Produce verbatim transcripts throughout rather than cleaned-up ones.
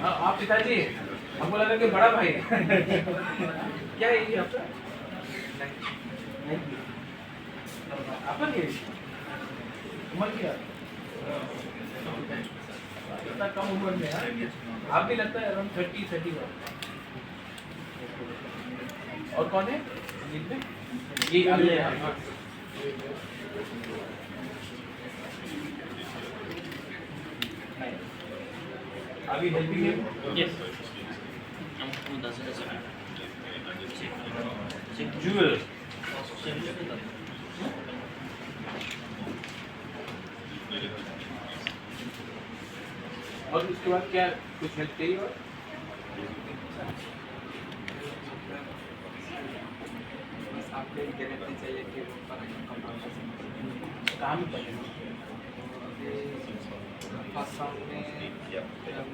हाँ, आप पिताजी, हमको लगा कि बड़ा भाई है। क्या है ये आपका? नहीं। आपका नहीं है? उम्र क्या है? इतना कम उम्र में, हाँ? आप भी लगता है around thirty, thirty one। और कौन है? ये अगले हैं। Are we helping him? Yes. Jewel. और उसके बाद क्या कुछ हेल्प चाहिए और? बस आपको ये गारंटी चाहिए कि वो पढ़ाई को कंप्लीट कर सकें। काम करें। फर्स्ट राउंड में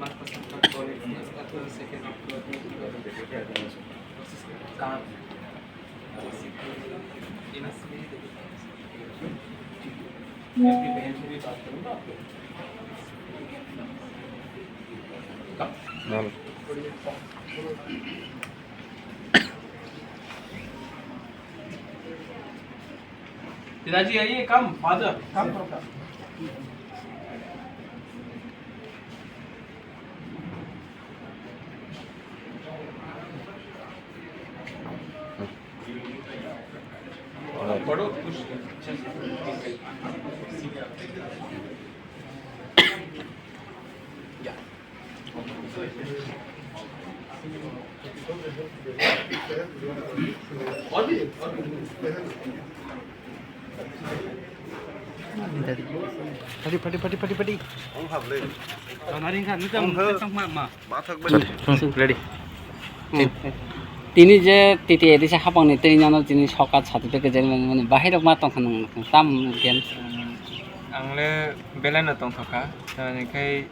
मनपसंद का कॉलेज में, उसका तो सेकंड राउंड को भी कोशिश करें। काम। पिताजी आइए, कम, फादर, कम करो, कम। Pati, pati, pati, pati, pati. Ang hablwi. Ang ha. Mathak bai. Ready. Tini je T T A D C hapang ni twi nano tini sokat certificate je mani bahai rok ma tongkha nang tam gen. Ang le belai no tongthokha, tamni khai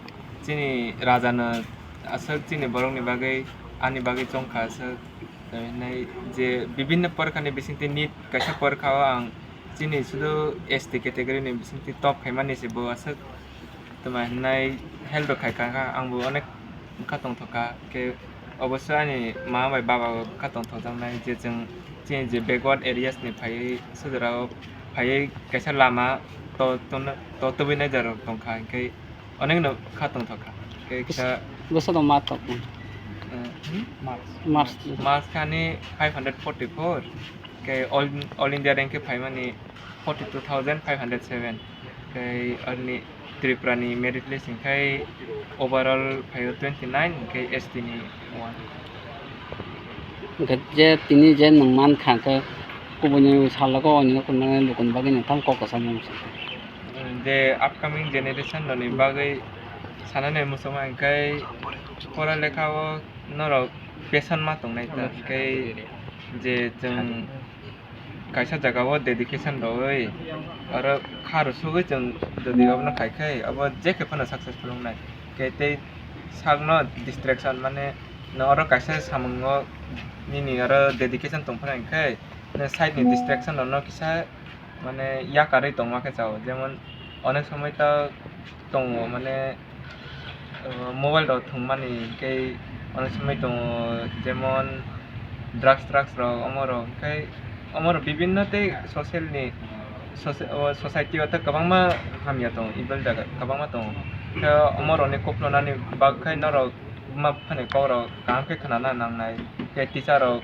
chini raja no aswk chini borok ni bagwi ani bagwi chongkha aswk, tamni je bibinno porkha ni bisingtwi nit kaisa porkha o ang chini sudu S T category ni bisingtwi top khaimani se bo aswk. Tama hinai help rok khai kha, ang bo onek wngkha tongthokha, khe obosso ani mama bai baba bo wngkha tongthokjaknai, je chwng chini je backward areas ni phaiwi sojora o phaiwi kaisa lama to, to, to tubui nai jora rok tongkha, hinkhe onek no kha tongthokha, khe kisa. Bwsano ma tok. Eh, hmm? Marks. Marks. Marks khani five hundred forty-four, khe all, all India rank khe phaimani forty-two thousand five hundred seven. Khe arni Tripura ni merit list hinkhe overall phaio twenty nine, hinkhe S T ni one. Hinkhe je tini je nwng mankha, hinkhe kubuni salogo onino kunmani lukuni bagwi nwng tamo kok kwchangma mungsa? Je upcoming generation rokni bagwi sanani muchungma hinkhe pora lekha o norok passion ma tongnai ta, hinkhe je chwng kaisa jaga o dedication rwui oro kha rw sugui chwng jodi obono khai khai abo je khe phano successful wngnai. Khe tei sakno distraction mane no oro kaisa samung o nini oro dedication tong phano hinkhe side ni distraction rok no kisa mane yakarwi tongma khe chao, jemon onek somoi ta tongo mane, uh, mobile rok thwngmani hinkhe onek somoi tongo, jemon drugs, drugs rok omo rok hinkhe omo rok bibinno tei social ni soci-, o society o tei kwbangma hamya tongo, evil jaga kwbangma tongo. Khe omo rokni kuplunani bagwi khe norok buma buphani kokrok kaham khe khwnana nangnai, tei teacher rok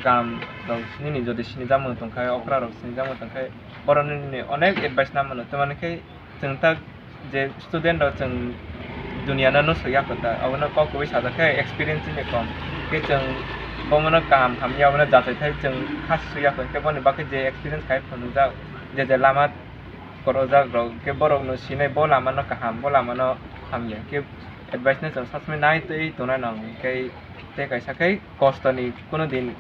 gam rok nini jodi sinijakmung tongkha, okra rok sinijakmung tongkha, borok nini onek advice na mano, tamani khe chwng ta je student rok chwng dunia no nusu ya kho ta, abono kok kwbui sajak khe experience ni kom khe chwng bomono kaham hamya abono jachai thai chwng kha su ya kho, khe boni bagwi je experience khai phunukjak je je lama korojak rok khe borok no sinai bo lama no kaham bo lama no hamya khe advice no chwng sasmai nai twi tongna nang khe tei kaisa khe kosto ni kuno din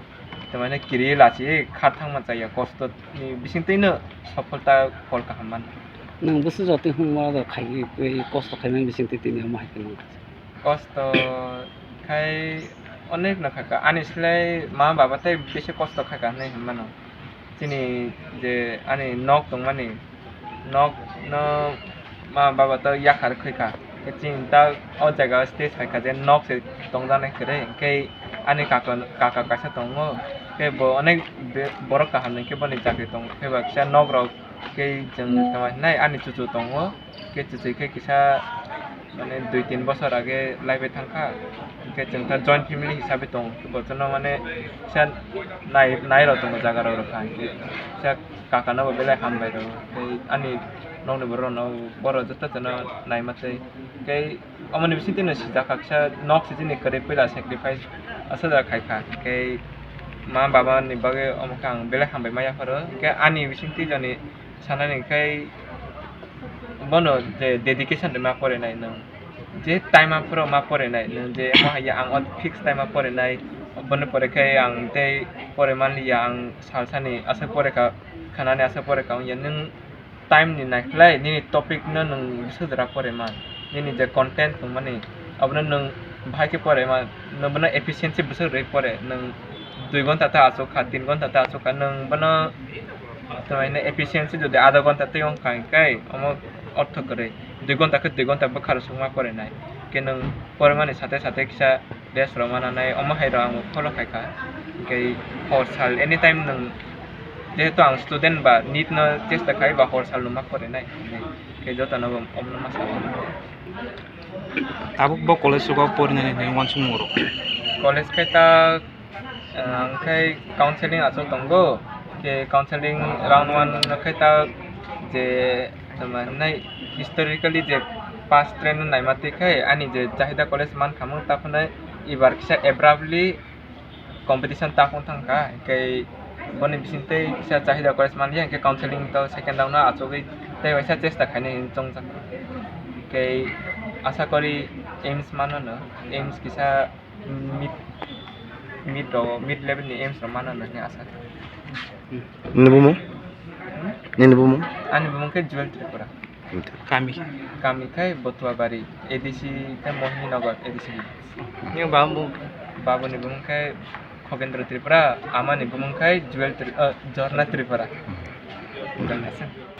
tamani kiri lachi kha thangma chaya kosto ni bisingtwi no sopholta phol kaham man. Nwng bwswk jotoi hwnma rok khai kosto khaimani bisingtwi tini omo hai khe nang. Kosto khai onek no kha kha. Ani slai ma baba tei bisi kosto kha kha hinwi hinmano. Chini je ani nok tongmani, nok no ma baba to yakhar khoi kha. Chini ta o jaga stage hai kha je nok se tongjaknai kwrwi, hwnkhe ani kaka, kaka kaisa tongo, hwnkhe bo onek be-, borok kaham ni hwnkhe boni chakri tongo, hwnkhe ba kisa nok rok tei chwng tamo hinai ani chuchu tongo, hwnkhe chuchu khe kisa mane dui tin bosor age laibai thangkha, hwnkhe chwng ta joint family hisabe tongo, hwnkhe bo chwngno mane kisa nai, nai rok tongo jaga rok rwkha, hwnkhe kisa kaka no bo belai hambai rw, tei ani nokni borok rok no borok joto jono naima tei, tei omoni bisingtwi no sijak kha kisa nok se chini kwrwi puila sacrifice aswk jora khai kha, tei ma baba ni bagwi omo khe ang belai hambai ma yapharo, hwnkhe ani bisingtwi jani sanani khai bono je dedication rwma porinai nwng, je time aphuru ma porinai nwng, je omo hai ya ang o fix time a porinai, boni pore khe ang tei pore manliya, ang salsani aswk pore kha, khanani aswk pore kha wngya nwng time ni naikhlai nini topic no nwng bwswk jora pore man, nini je content tongmani abono nwng bahai khe pore man, nwng bono efficiency bwswk rwui pore, nwng dui gonta ta achuk kha, tin gonta ta achuk kha, nwng bono Tamani efficiency jodi adha ghonta tei wng kha, hwnkhe omo ortho kwrwi. Dui ghonta khe dui ghonta bwkha rw sukma porinai. Hwnkhe nwng porimani sate sate kisa rest rw mananai, omo hai rw ang follow khai kha. Hwnkhe hor sal anytime nwng, jehetu ang student ba nit no chesta khai ba hor sal nwma porinai. Hwnkhe jotono bo omono ma sal. Tabuk bo college o porinani hinwi uansukmung rw? College khe ta Ang khe counseling achuk tongo, khe counseling round one no khe ta je tamo hinai historically je past trend no naima twi khe ani je Chahida College man khamung ta phano ibar kisa abruptly competition ta phung thang kha, hwnkhe boni bising tei kisa Chahida College man ya hwnkhe counseling to second round no achugwi tei waisa chesta khainai hinwi chongjak kha. Hwnkhe asa kori aims mano no, aims kisa mid, mid rok, mid level ni aims rok mano hinwi asa kha. Nini bumung? Nini bumung? Ani bumung khe Jewel Tripura. Kami? Kami khai Botuabari, A D C khai Mohini Nagar, A D C. Nini baba bumung? Babuni bumung khai Khogendra Tripura, amani bumung khai Jewel Tri-, eh, Jhorna Tripura.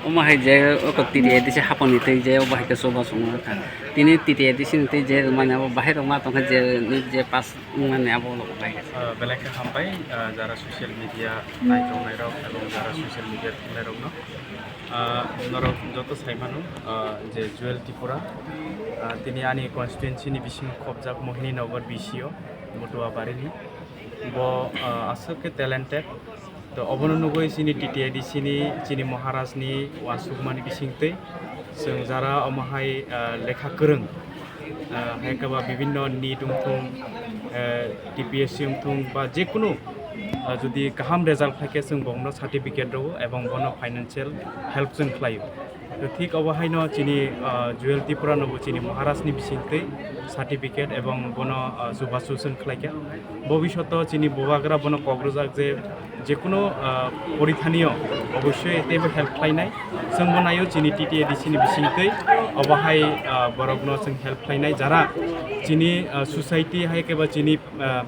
Omo hai je oko T T A D C haponi tei je obo hai khe chubachu wngkha. Tini T T A D C ni tei je mane abo bahai rok ma tongkha je ni je pass wngmani abo ulo bai. Ah, belai khe hambai, ah, jara social media naichongnairok ebong jara social media thwngnairokno. Ah, norok joto sai mano, ah, je Jewel Tripura, ah, tini ani constituency ni bisingo khobjak Mohini Nagar B C o, Botuabari ni. Bo, ah, aswk khe talented. To obono nugwi chini T T A D C ni, chini Maharaj ni uansukmani bisingtwi chwng jara omo hai, ah, lekha kwrwng, ah, hai khe ba bibinno nit wngthung, ah, T P S C wngthung ba jekunu, ah, jodi kaham result khlai khe chwng bono certificate rwo ebong bono financial help chwng khlaio. To thik obo haino chini, ah, Jewel Tripura no bo chini Maharaj ni bisingtwi certificate ebong bono, ah, chubachu chwng khlaikha. Bobishoto chini bubagra bono kok rwjak je jekunu, ah, porithanio obossoi teibo help khlainai. Chwngbo naio chini T T A D C ni bisingtwi obo hai, ah, borokno chwng help khlainai jara chini, ah, society hai khe ba chini, ah,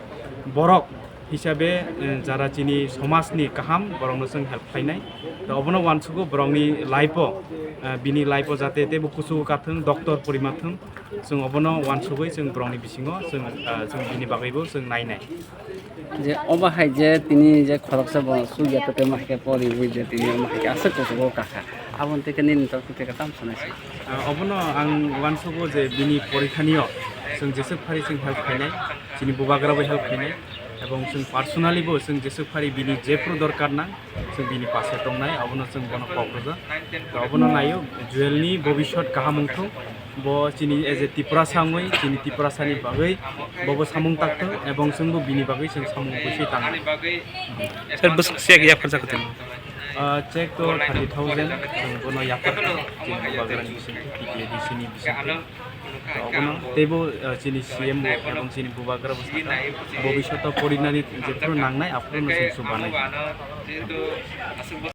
borok hisabe, eh, jara chini somajni kaham borokno chwng help khlainai. To obono uansugo borokni life o, eh, bini life o jate teibo kuchugo kathwng, doctor porimathwng, chwng obono uansugwi chwng borokni bisingo chwng, eh, chwng bini bagwibo chwng nainai. Je obo hai je tini je khoroksa bo sugya to temo hai khe poriwi je tini omo hai khe aswk kuchugo kakha. Aboni tei khe nini tongthu tei khe tamo sanai se. Ah, obono ang uansugo je bini porithanio chwng jeswk phari chwng help khlainai, chini bubagra bo help khlainai, ebong chwng personally bo chwng jeswk phari bini jephru dorkar nang, chwng bini pase tongnai, abono chwng bono kok rwjak. To obono naio, Jewel ni bobiswt kaham wngthung, bo chini as a Tiprasa wngwi, chini Tiprasa ni bagwi bobo samung takthung, ebong chwngbo bini bagwi chwng samung bwswi tangnai. Sir, bwswk check yaphar jakha tong? Ah, check to thirty thousand, chwng bono yaphar kha, chini bubagra ni bisingtwi, T T A D C ni bisingtwi. To obono teibo, ah, chini C M bo, ebong chini bubagra bo sakha, bobiswto porinani jephru nangnai, aphuru no chwng chubanai.